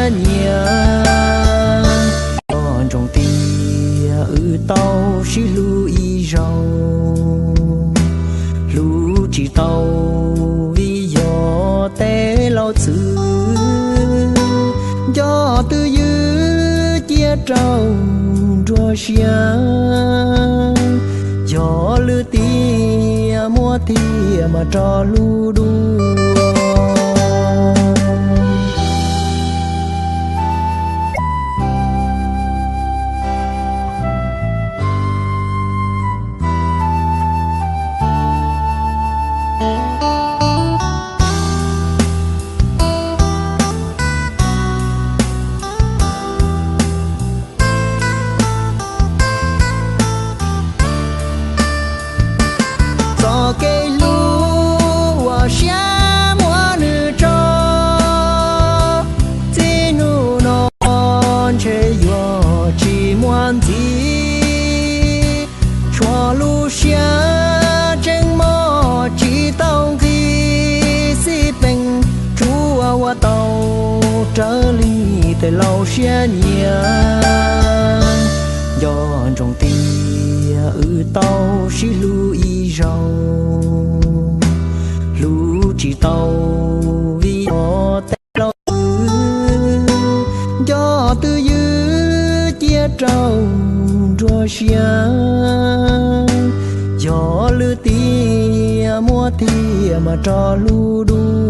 siab nyiam. Nco ntsoov tias wb tau sib hlub ib zaug, hlub tsis tau vim yog tej laus txwv, nco twb ywj cia rau nruab siab. Yog lwm tiam muab thiaj mas rov lub dua. Txoj kev hlub uas siab muab nws tso, txij hnub no ntshe yuav tsis muaj ntxiv. Tshuav lub siab tseeb mog tsis tau nqhis xij peem, tsuas ua tau raws li tej laus siab nyiam. Nco ntsoov tias wb tau sib hlub ib zaug, hlub tsis tau vim yog tej laus txwv, nco twb ywj cia rau nruab siab. Yog lwm tiam muab thiaj mas rov lub dua.